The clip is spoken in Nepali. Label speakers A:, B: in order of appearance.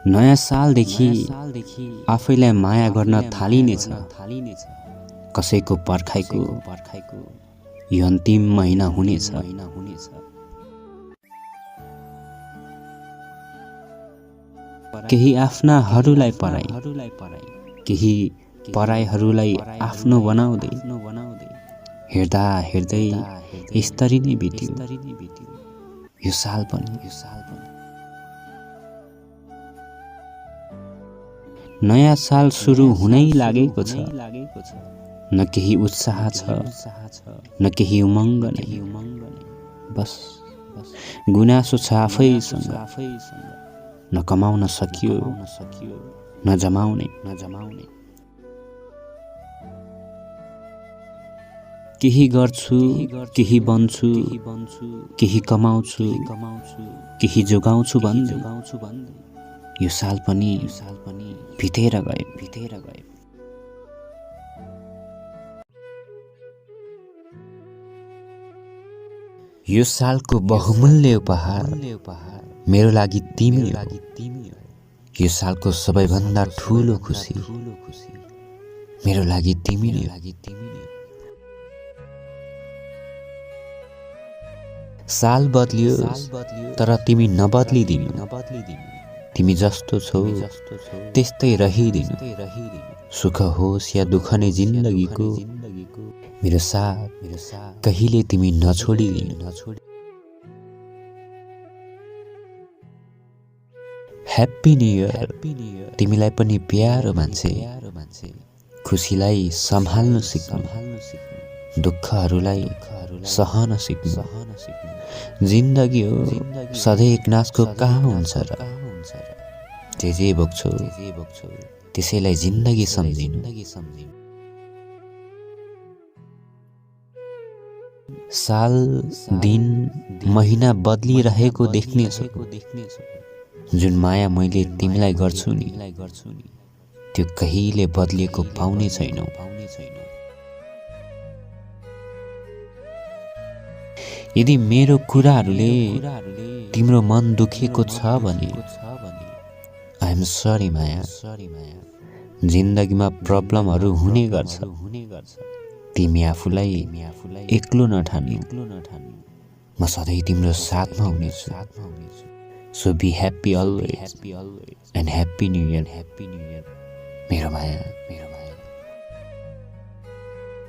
A: नयाँ सालदेखि आफैलाई माया गर्न थालिनेछ। कसैको पर्खाइको यो अन्तिम महिना हुनेछ। केही आफ्नाहरूलाई पराई, केही पराईहरूलाई आफ्नो बनाउँदै हेर्दा हेर्दै यसरी नै बित्यो यो साल पनि। नयाँ साल सुरु हुनै लागेको छ। न केही उत्साह छ, न केही उमङ्ग नै। बस गुनासो छ आफैसँग। न कमाउन सकियो, न जमाउने। केही गर्छु, केही बन्छु, केही कमाउँछु, केही जोगाउँछु भन्दै यो साल पनि बितेर गयो। यो सालको बहुमूल्य उपहार मेरो लागि तिमी हो। यो सालको सबैभन्दा ठूलो खुसी मेरो लागि तिमी नै। साल बदलियो तर तिमी नबदलिदिनु। तिमी जस्तो छौ त्यस्तै रहिदिनु। सुख होस् या दुःख नै जिन्दगीको मेरो साथ कहिले तिमी नछोडिदिनु। ह्याप्पी न्यू इयर तिमीलाई पनि प्यारो मान्छे। खुसीलाई सम्हाल्न सिक्नु, दुःखहरूलाई सहन सिक्नु। जिन्दगी हो सधैँ एक नासको कहाँ हुन्छ र। जे बोक्छौ त्यसैलाई जिन्दगी सम्झिनु। साल दिन महिना बदलिरहेको देख्नेछु। जुन माया मैले तिमीलाई गर्छु नि त्यो कहिले बदलिएको पाउने छैनौ। यदि मेरो कुराहरूले तिम्रो मन दुखेको छ भने आई एम सरी माया। जिन्दगीमा प्रब्लमहरू हुने गर्छ। तिमी आफूलाई एक्लो नठान्नु। म सधैँ तिम्रो साथमा हुनेछु। So be happy always and happy new year मेरो माया।